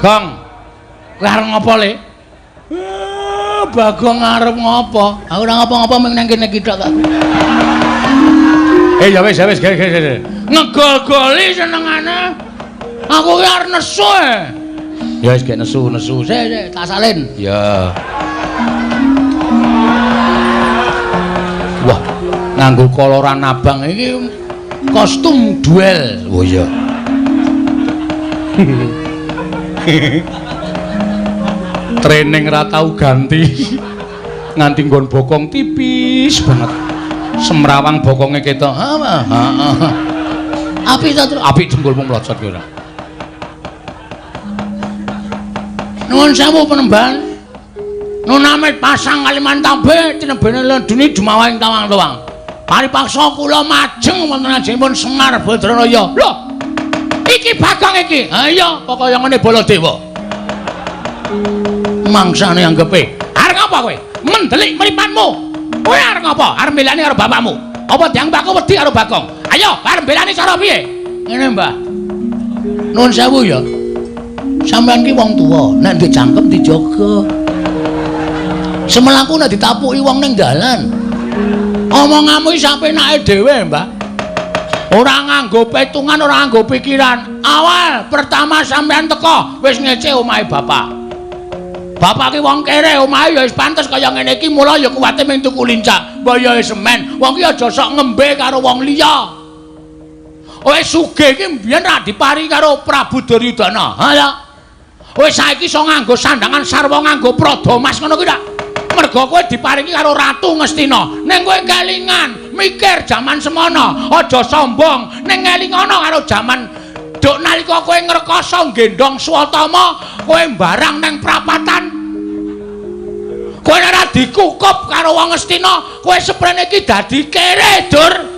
Gong. Kowe arep ngopo, Le? Bagong arep ngopo? Aku ora ngopo-ngopo mung nang kene iki tok kok. Ya wis, ya wis, ge. Ngegol-goli senengane. Aku ki arep nesu. Ya wis gek nesu-nesu. Sik, sik, tak salin. Ya. Wah, nganggo koloran abang iki kostum duel. Oh iya. Training ra tau ganti. Nganti nggon bokong tipis banget. Semrawang bokonge ketok. Heeh. Apik ta, Tru? Apik dengkulmu mlocot kowe ora. Nuwun sewu penemban. Nunamit pasang Kalimantan tinebene lendune dumawahing tawang-tawang. Paripaksa kula majeng wonten ajengipun Semar Badranaya. Lho. Iki Bagong iki. Ha iya, kaya ngene Baladewa. Mangsane anggepe. Arep ngapa kowe? Mendelik mripatmu. Kowe arep ngapa? Arep mbelani karo bapakmu. Apa dianggep aku wedi karo Bagong? Ayo, arep mbelani cara piye? Ngene, Mbah. Nuwun sewu ya. Sampeyan ki wong tuwa, nek duwe cangkem dijaga. Semelaku nek ditapuki wong ning dalan. Omonganmu iki sapenake dhewe, Mbah. Ora nganggo petungan, ora nganggo pikiran. Awal pertama sampeyan teko wis ngece omahe bapak. Bapak ki wong kere, omahe ya wis pantes kaya ngene iki, mula ya kuwate mung tuku lincak. Mbah ya semen, wong ki aja sok ngembe karo wong liya. Wis sugih iki mbiyen ra diparingi karo Prabu Duryudana. Ha ya. Wis saiki iso nganggo sandangan sarwa nganggo prada mas ngono kuwi ta? Mergo kowe diparingi karo Ratu Ngastina. Ning kowe kelingan, mikir jaman semono, aja sombong. Ning ngelingono karo jaman duk nalika kowe ngrekoso nggendhong Swatama, kowe mbarang nang prapatan. Kowe ora dikukup karo wong Ngastina, kowe seprene iki dadi kere, Dur.